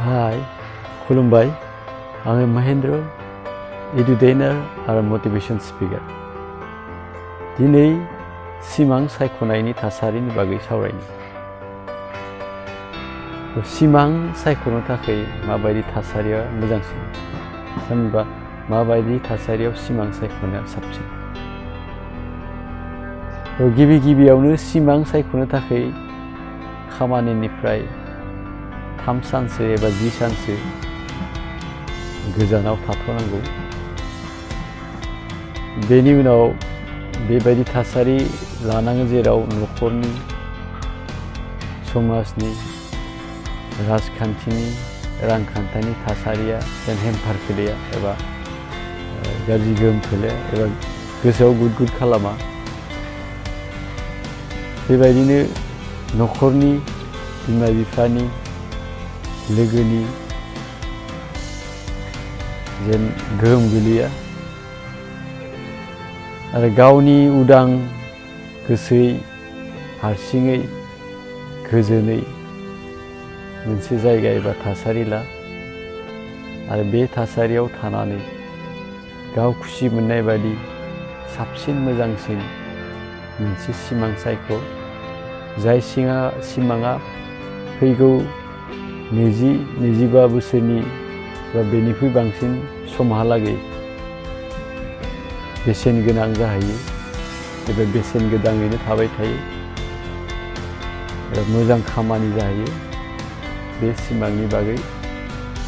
Hai, खुलुमबाय। आङो महेन्द्र, एडुटेनर आरो मोटिवेशन स्पिकार। दिनै सिमां सायख'नायनि थासारिनि बागै सावरायनो। सिमां सायख'नो थाखाय माबायदि थासारिया मोजांसिन? होनबा माबायदि थासारियाव सिमां सायख'नाया साबसिन? गिबियावनो सिमां सायख'नो थाखाय खामानिनिफ्राय 3 सानसो एबा 10 सानसो गोजानाव थाथ'नांगौ। बेनि उनाव बेबायदि थासारि लानांगौ जेराव न'खरनि, समाजनि, राजखान्थिनि, रांखान्थिनि थासारिया हेंफार खोलैया एबा गाज्रि गोहोम खोलैया एबा गोसोआव गुद खालामा। बेबायदिनो न'खरनि, बिमा बिफानि, लोगोनि जेन गोहोम गोलैया आरो गावनि उदां गोसोयै हारसिङै गोजोनै मोनसे जायगा एबा थासारि ला आरो बे थासारियाव थानानै गाव खुसि मोननाय बायदि साबसिन मोजांसिन मोनसे सिमां सायख'। जाय सिमाङा फैगौ 20-25 बोसोरनि बा बेनिख्रुइ बांसिन समहालागै बेसेन गोनां जाहैयो एबा बेसेन गोनाङैनो थाबाय थायो एबा मोजां खामानि जाहैयो। बे सिमांनि बागै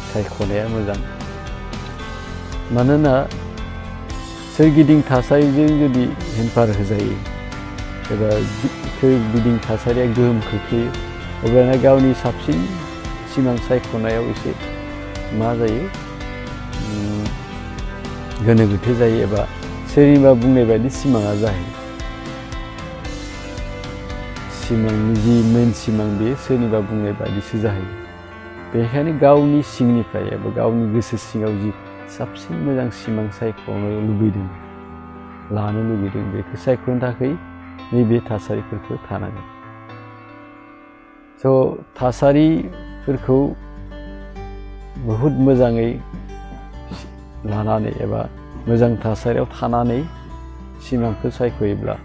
सायख'नाया मोजां। मानोना सोरगिदिं थासारिजों जुदि हेंफार होजायो एबा सोरगिदिं थासारिया गोहोम खोख्लैयो अब्लाना गावनि साबसिन सिमां सायख'नायाव एसे मा जायो, गोनो गोथो जायो एबा सोरनिबा बुंनाय बायदि सिमाङा जायो। सिमांनि जि मेन सिमां बे सोरनिबा बुंनाय बायदिसो जायो। बेनिखायनो गावनि सिंनिफ्राय एबा गावनि गोसो सिङाव जि साबसिन मोजां सिमां सायख'नो लुबैदों, लानो लुबैदों, बेखौ सायख'नो थाखाय नैबे थासारिफोरखौ थानांगोन। थासारिफोरखौ बहुद मोजाङै लानानै एबा मोजां थासारियाव थानानै सिमांखौ सायख'योब्ला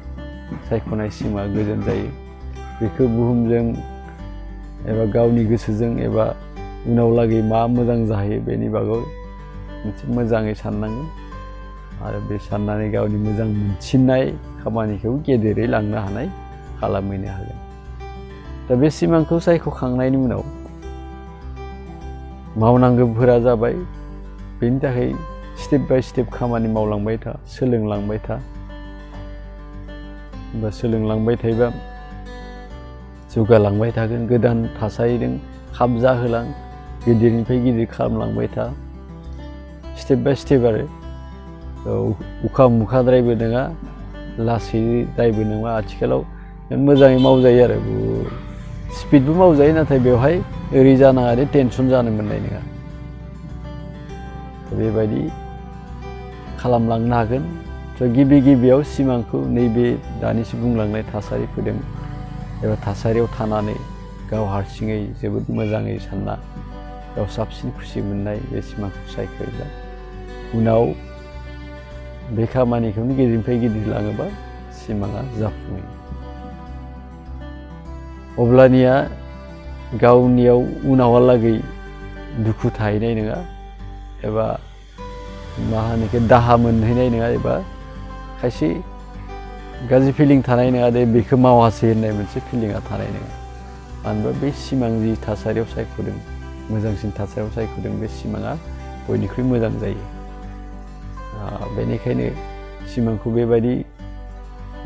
सायख'नाय सिमाङा गोजोन जायो। बेखौ बुहुमजों एबा गावनि गोसोजों एबा उनाव लागै मा मोजां जाहैयो बेनि बागै मोनसे मोजाङै साननांगोन आरो बे साननानै गावनि मोजां मोनसिननाय खामानिखौ गेदेरै लांनो हानाय खालामहैनो हागोन। दा बे सिमांखौ सायख'खांनायनि उनाव मावनांगौफोरा जाबाय, बेनि थाखाय स्टेप बाय स्टेप खामानि मावलांबाय था, सोलोंलांबाय था। सोलोंलांबाय थायोबा जौगालांबाय थागोन। गोदान थासारिजों खाब जाहोलां, गिदिरनिफ्राय गिदिर खालामलांबाय था। स्टेप बाय स्टेप आरो उखा मुखाद्रायबो नङा, लासैद्रायबो नङा। आथिखालाव मोजाङै मावजायो आरो स्पिडबो मावजायो, नाथाय बेवहाय ओरै जानाङा दे टेनसन जानो मोननाय नङा। बेबायदि खालामलांनो हागोन। गिबियाव सिमांखौ नैबे दानिसो बुंलांनाय थासारिफोरजों एबा थासारियाव थानानै गाव हारसिङै जोबोद मोजाङै सानना गाव साबसिन खुसि मोननाय बे सिमांखौ सायख'योब्ला उनाव बे खामानिखौनो गिदिरनिफ्राय गिदिर लाङोबा सिमाङा जाफुङो। अब्लानिया गावनियाव उनावहालागै दुखु थाहैनाय नङा एबा मा होनो बेखौ दाहा मोनहैनाय नङा एबा खायसे गाज्रि फिलिं थानाय नङा दे बेखौ मावासै होननाय मोनसे फिलिंआ थानाय नङा। मानोना बे सिमां जि थासारियाव सायख'दों, मोजांसिन थासारियाव सायख'दों, बे सिमाङा बयनिख्रुइ मोजां जायो। बेनिखायनो सिमांखौ बेबायदि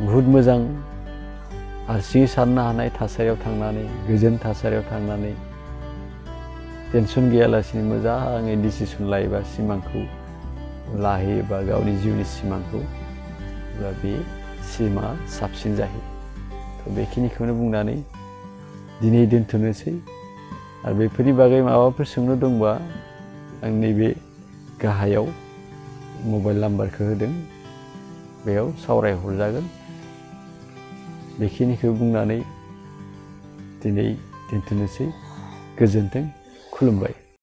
बहुद मोजां हारसिङै साननो हानाय थासारियाव थांनानै, गोजोन थासारियाव थांनानै टेनसन गैयालासिनो मोजाङै डिसिसन लायोबा, सिमांखौ लाहैयोबा गावनि जिउनि सिमांखौ, अब्ला बे सिमाङा साबसिन जायो। बेखिनिखौनो बुंनानै दिनै दोनथ'नोसै। आरो बेफोरनि बागै माबाफोर सोंनो दंबा आं नैबे गाहायाव मबाइल नाम्बारखौ होदों, बेयाव सावरायहरजागोन। बेखिनिखौ बुंनानै दिनै दोनथ'नोसै। गोजोन्थों, खुलुमबाय।